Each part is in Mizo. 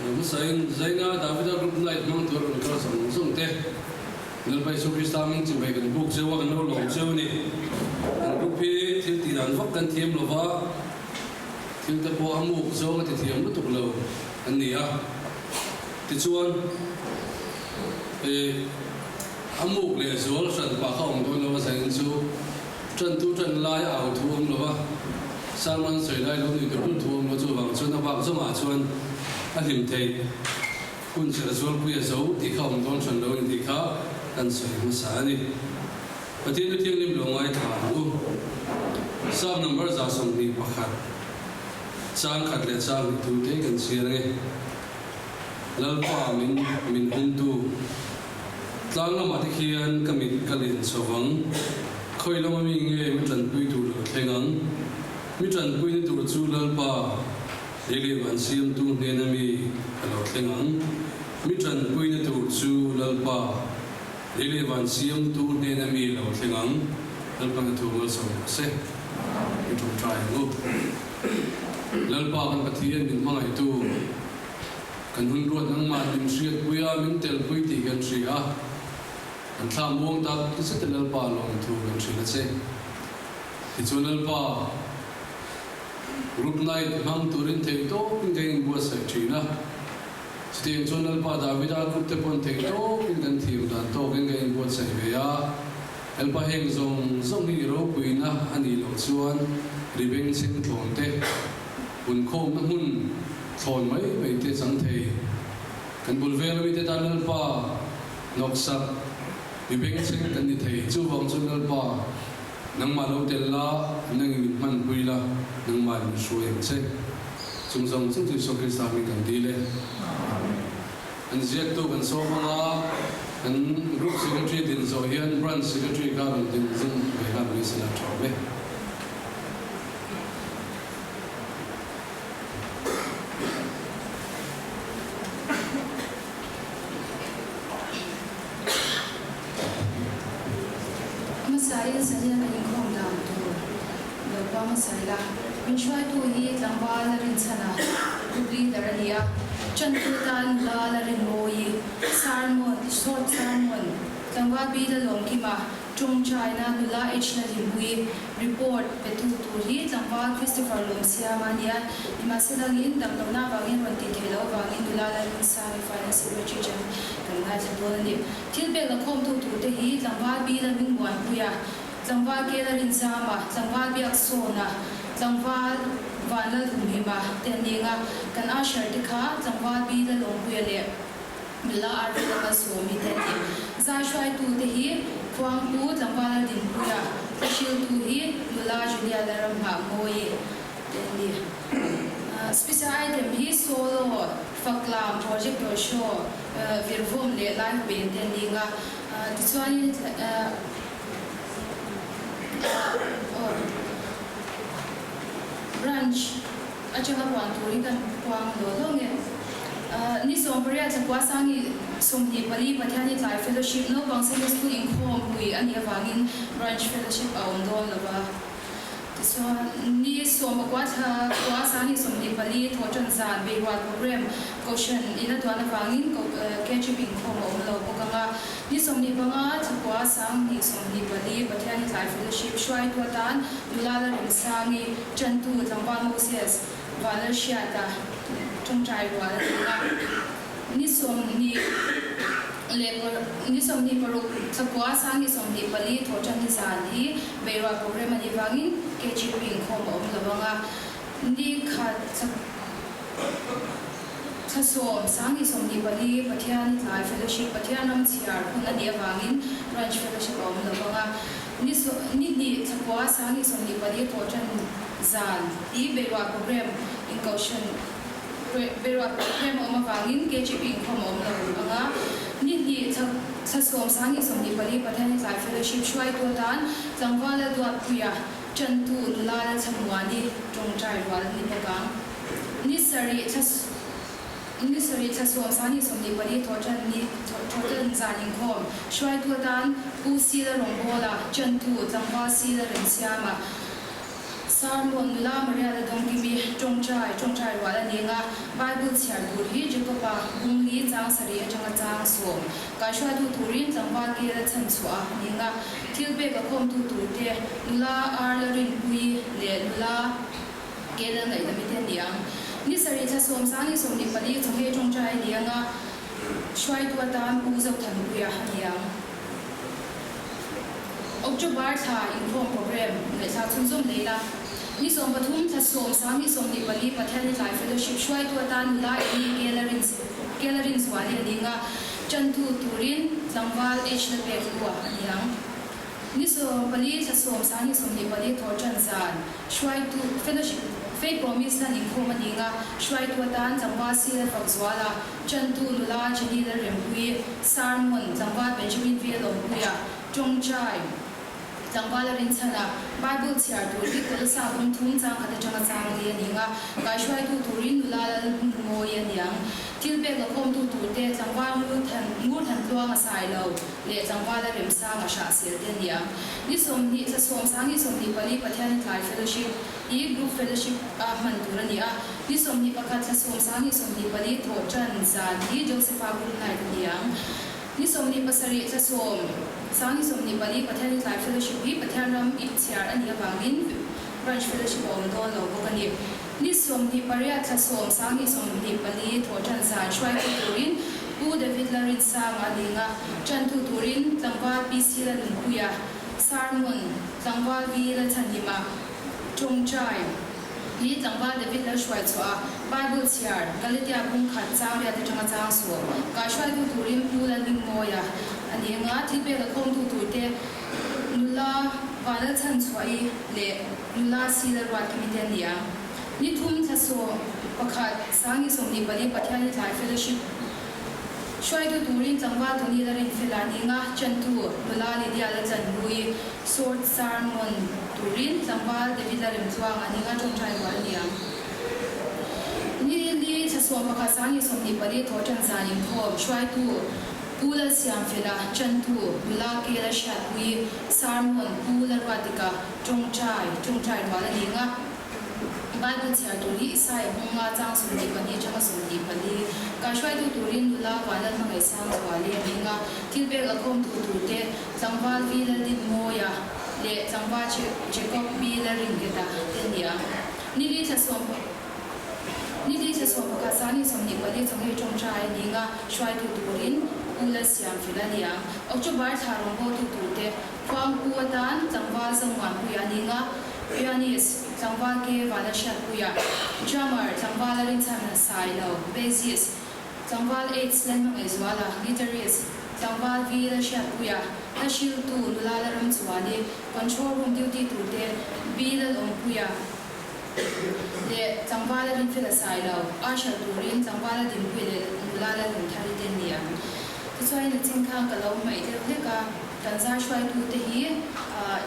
Hmasain Zaina Davida Group Night hmang tur rawn kal zawng zawng te Lalpa Isu Krista hming chibai kan buk cheu a, kan lo lawm cheu a ni. Kan group hi thil tih dan vak kan thiam lo va, thil te pawh a muk zawng a ti thiam lutuk lo an ni a. Tichuan, eh, a muk leh zual hran pah kha awm dawn lo a, Zain chu Ṭantu ṭan lai a au thu awm lo a, sermon sawi lai lo nuih tur tur thu awm lo chuvang chuan a bak zawngah chuan a hlim theih hun serh zualpui a zo tih kha awm dawn hran lo a ni tih kha kan sawi hmasa a ni. Pathian chu thianghlim lo ngaithla ang u. Psalm number 121, chang khat leh chang hnih thu te kan chhiar ang e. Lalpa min min humtu. Tlang lamah te khian ka mit ka len chho vang. Khawi lama mi nge mi tanpui tur lo thleng ang? Mi tanpuina tur chu Lalpa, lei leh van siamtu hnena mi ka lo thleng ang. Mi tanpuina tur chu Lalpa, lei leh van siamtu hnena mi lo thleng ang. Lalpa na thu malsawm rawh se. Mi tawngtai ang u. Lalpa kan Pathian min hmangaihtu. Kan hun ruat nangmah min hriatpui a, min telpui tih kan hria a. Kan thla muang tak zet e Lalpa lawmthu kan hrilh a che. Tichuan Lalpa, Group Night hmang turin theih tawpin kan inbuatsaih thin a. Chutiang chuan Lalpa Davida group te pawn theih tawpin kan thiam dan tawkin kan inbuatsaih ve a. Lalpa heng zawng zawng hi i ropuina a nih loh chuan ri bengchheng tlawn te, Punkhawmna hmun thlawn mai mai te chang thei. Kan bul vel ami te tan Lalpa hnawksak mi bengchheng kan ni thei. Chuvang chuan Lalpa, nangmah lo tel la, nangin min hmanpui la, nangmah in min hruai ang che. Chung zawng chung chu Isua Krista hming kan dil e. Amen. An ziaktu kan sawm ang a, kan Group Secretary din zawh hian Branch Secretary kha rawn din zung ve nghal mai se la tha awm e. Hmasain Sania kan inkhawm dan tur lo pa hmasa ila, min hruaitu hi tlangval a rinchhan a, group leader a ni a, ṭantu tan nula la rinmawi, sermon, short sermon, tlangval bil a lawmkim a, Tawngtaina nula H la hlimpui report petu tur hi tlangval Christopher Lawmsiama a ni a, nimahselangin damlohna avangin rawn tih theih loh avangin nula Lalhmunsami Finance Secretary chan kan ngaithla dawn a ni. Thil pek la khawmtu turte hi tlangval Bila Hmingmuanpuia, tlangval Kela Rinzama, tlangval Biaksawna, tlangval Vanlalhumhima te an ning a, kan usher te kha tlangval Bila Lawmpuia leh Nula Arvin a Malsawmi te an ni. Zai hruaitute hi Khuangpu tlangval Laldinpuia, Hriltu hi Nula Julia Lalramnghah Mawi te an ni. Special item hi Solo, Faklam, Projector Show, Virvawm leh Live Band te an ni nga. Tichuanin Branch atanga puan turin kan puang law law nge. Ni 18 thla sangi 24 Pathiani tlai fellowship naupang Sunday School inkhawm pui a nih avangin branch fellowship a awm dawn lo va. Tichuan ni 19 thla kua sangi 24 thawhtan zan beirual program Kohhran in a duan avangin KGB inkhawm a awm lo bawk ang a. Ni 25 thla kua sanghnih 24 Pathiani tlai fellowship hruaitu atan nula la remsangi Ṭantu tlangval Moses Vanlalhriata ṭawngṭai rual a ni a, ni sawmhnih leh ni 26 thlakua sangi 24 thawhṭan ni zan hi beirual program a nih vangin KGP inkhawm a awm lo ang a, ni khat thla sawm sangi 24 Pathian tlai fellowship Pathian ram chhiar hun a nih avangin branch fellowship a awm lo ang a. Ni ni hnih thlakua sangi 24 thawhṭan zan hi beiruah program inkohhran beiruah program a awm avangin KGP inkhawm a awm lo ang a. Ni hnih thla thla sawm sangi 24 Pathian tlai fellowship hruaitu atan tlangval la duatpuia ṭantu nula la thlamuani ṭawngṭai rual a ni bawk ang. Ni sarih thla Ni sarih thla sawm sani 24 thawhṭan ni thawhṭan zan inkhawm hruaitu atan Pu Sila Rawngbawla, Chantu, Tlangval Sila Remsiama, Sermon, Nula Maria la dawngkimi ṭawngṭai ṭawngṭai rual a ni anga Bible chhiar tur hi Jacob-a bung li chang sarih aṭanga chang sawm kaihruaitu turin tlangval kel a chhan chhuah a ni anga thil pek a khawmtu turte nula ar la rinpui leh nula kel a ngaihdami te a ni ang. Ni sarih thla 10 ni 24 chawhmeh ṭawngṭai a ni anga hruaitu atan Pu Zothanpuia a ni ang. October thla inkhawm program ngaihthlak chhunzawm leh ila, ni 13 thla 10 2024 Pathianni tlai fellowship hruaitu atan nula Amy Kellarin Kellarin Zuali a ning a, tantu turin tlangval H la pek hlua a ni ang. Ni 14 thla 10 2024 thawh tan zan hruaitu fellowship Faith Promise lan inkhawm a ning a, hruaitu atan tlangval Sila Fakzuala, Chantu nula Jenny Lalrempuii, Sermon, tlangval Benjamin V Lawmpuia, Tawngtai, tlangval a rinchhan a, Bible chhiar tur hi Kawlsa bung thum chang khat atanga chang li a ni ang a, kaihruaitu turin nula Lalhmunmawii a ni ang. Thil pek la khawmtu turte tlangval Ngurthan Ngurthan Tluanga Sailo leh tlangval a Remsanga Hrahsel te a ni ang. Ni 20 thla 10 2024 Pathian tlai fellowship hi Group Fellowship a hman tur a ni a, ni 21 thla 10 2024 thawh tan zan hi Josepha Group Night a ni ang. Ni 27 thla 10 2024 Pathian tlai Fellowship hi Pathian ram ip chhiar a nih avangin Branch Fellowship a awm dawn lo bawk a ni. Ni 28 thla 10 2024 thawh tan zan hruaitu turin Pu David Lalrinsanga a ning a, tantu turin tlangval PC Lalnunpuia, Sermon, tlangval V Lalchhanhima, Tawngtai hi tlangval David lal hruai chhuah a, Bible chhiar, Galatia bung khat chang riat atanga chang suh, kaihruaitu turin Pu Lalhmingmawia a ni anga, thil pek la khawmtu turte nula Vanlal Chhanchhuahi leh nula Sila Ruatkimi te an ni ang. Ni thum thla 11 2024 Pathiani tlai fellowship Hruaitu turin tlangval Tony la rinfel a ni nga, chantu nula Lydia la chanpui short sermon turin tlangval David la remtluang a ni nga tawngtai rual a ni ang. Ni li thla 11 2024 thawh tan zan inkhawm hruaitu Pu Lalsiamfela chantu nula Ke la hriatpui sermon Pu Lalruatika tawngtai tawngtai rual a ni nga. Bible chhiar tur hi Isaia hmung nga chang 22 atanga 24 kaihruaitu turin nula Vanlal Hmangaihsang Zuali a ning a, thil pek a khawmtu turte tlangval V Laldinmawia leh tlangval Jacob P Lalringheta te a ni a. Nili thla sawm Nili thla 11 2024 chawhmeh tawngtai a ning a, hruaitu turin U Lalsiamfela a ni ang. October thla rawngbawltu turte Khuangpu atan tlangval Zomuanpuia a ning a, Pianist, tlangval Ke Vanlalhriatpuia, Drummer, tlangval a rinchhan Sailo, Bassist, tlangval Aids Lalhmangaihzuala, Guitarist, tlangval V Lalhriatpuia, Hla hriltu nula Lalramchuani, Control room duty turte B Lalawmpuia leh tlangval a rinfela Sailo, Usher turin tlangval a Dinpuia leh nula Lalnunthari te an ni ang. Tichuanin a chingkhang ka lo hmaih deuh hlek a. Kan zai hruaitute hi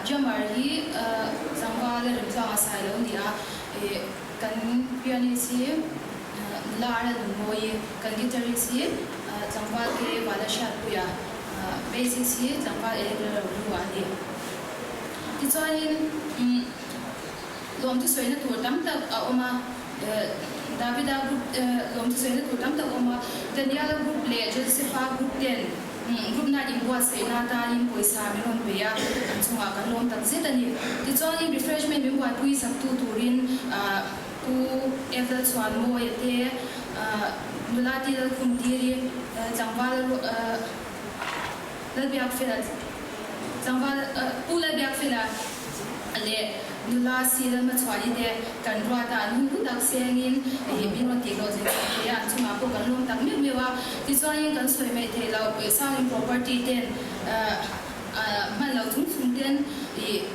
drummer hi tlangval a remtluang a sai lo ni a, kan pianist hi nula a la nunmawi, kan guitarist hi tlangval ke vala hriatpuia, bassist hi tlangval Electra Rohlua a ni. Tichuanin lawmthu sawina tur tam tak a awm a, Davida group lawmthu sawina tur tam tak a awm a, Daniela group leh Josepha group ten Group night inbuatsaihna atanin pawisa min rawn pe a, an chungah kan lawm tak zet a ni. Tichuanin refreshment min buaipui saktu turin Pu Evel Chhuanmawia te, nula Ti Lalkhumtiri, tlangval Lalbiakfela, tlangval Pu Lalbiakfela leh nula Si Lalhmachhuani te kan ruat a, an hun hlu tak sengin min rawn tih hlawhtlin sak thei a, an chungah pawh kan lawm tak meuh meuh a. Tichuanin kan sawi mai theih loh Sound Property ten hman lo chung chung ten ih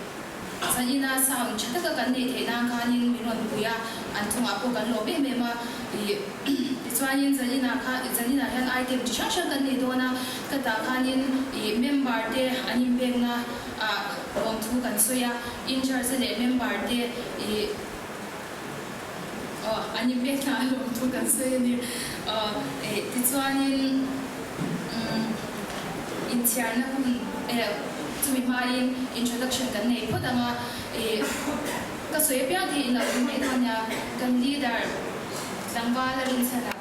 Zanina sound tha taka kan neih theih nan khanin min rawn pui a, an chungah pawh kan lawm em em a. Ih tichuanin Zanina kha Zanina hian item chi hrang hrang kan nei dawn a, ka tah khanin ih member te an inpekna ah lawmthu kan sawi a, in charge leh member te ih aw an inpekna ah lawmthu kan sawi a ni. Aw ih tichuanin umm inchhiarna hun eh chumi hmain introduction kan nei phawt ang a ih. Ka sawi apiang thei in lo awm mai dawn nia, kan leader tlangval a rinchhan a.